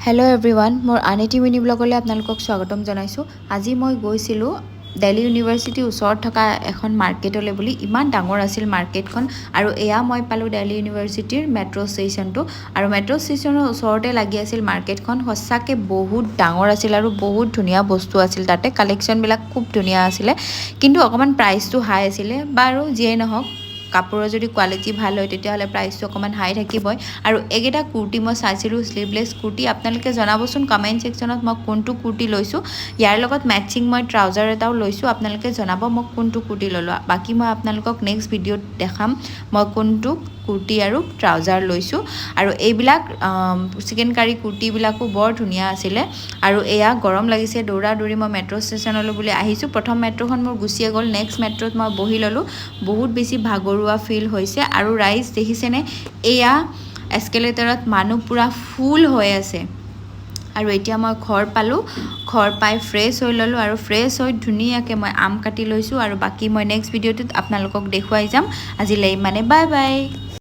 Hello' everyone, মোৰ আন এটি মিনি ব্লগলৈ আপোনালোকক স্বাগতম জনাইছোঁ। আজি মই গৈছিলোঁ দেলহি ইউনিভাৰ্চিটিৰ ওচৰত থকা এখন মাৰ্কেটলৈ বুলি। ইমান ডাঙৰ আছিল মাৰ্কেটখন। আৰু এয়া মই পালোঁ দেলহি ইউনিভাৰ্চিটিৰ মেট্ৰ' ষ্টেচনটো আৰু মেট্ৰ' ষ্টেচনৰ ওচৰতে লাগি আছিল মাৰ্কেটখন। সঁচাকৈ বহুত ডাঙৰ আছিল আৰু বহুত ধুনীয়া বস্তু আছিল তাতে। কালেকশ্যনবিলাক খুব ধুনীয়া আছিলে, কিন্তু অকণমান প্ৰাইচটো হাই আছিলে। বাৰু যিয়েই নহওক, কাপোৰৰ যদি কোৱালিটি ভাল হয়, তেতিয়াহ'লে প্ৰাইচটো অকণমান হাই থাকিবই। আৰু এইকেইটা কুৰ্তি মই চাইছিলোঁ, শ্লিভলেছ কুৰ্তি। আপোনালোকে জনাবচোন কমেণ্ট ছেকশ্যনত মই কোনটো কুৰ্তি লৈছোঁ। ইয়াৰ লগত মেটচিং মই ট্ৰাউজাৰ এটাও লৈছোঁ। আপোনালোকে জনাব মই কোনটো কুৰ্তি ল'লোঁ। বাকী মই আপোনালোকক নেক্সট ভিডিঅ'ত দেখাম মই কোনটো কুৰ্তি আৰু ট্ৰাউজাৰ লৈছোঁ। আৰু এইবিলাক চিকেনকাৰী কুৰ্তিবিলাকো বৰ ধুনীয়া আছিলে। আৰু এয়া গৰম লাগিছে, দৌৰা দৌৰি মই মেট্ৰ' ষ্টেচনলৈ বুলি আহিছোঁ। প্ৰথম মেট্ৰ'খন মোৰ গুচিয়ে গ'ল, নেক্সট মেট্ৰ'ত মই বহি ল'লোঁ। বহুত বেছি ভাগৰুৱা ফিল হৈছে। আৰু ৰাইজ, দেখিছেনে, এয়া এস্কেলেটাৰত মানুহ পূৰা ফুল হৈ আছে। আৰু এতিয়া মই ঘৰ পালোঁ। ঘৰ পাই ফ্ৰেছ হৈ ল'লোঁ আৰু ফ্ৰেছ হৈ ধুনীয়াকৈ মই আম কাটি লৈছোঁ। আৰু বাকী মই নেক্সট ভিডিঅ'টোত আপোনালোকক দেখুৱাই যাম। আজিলৈ ইমানে, বাই বাই।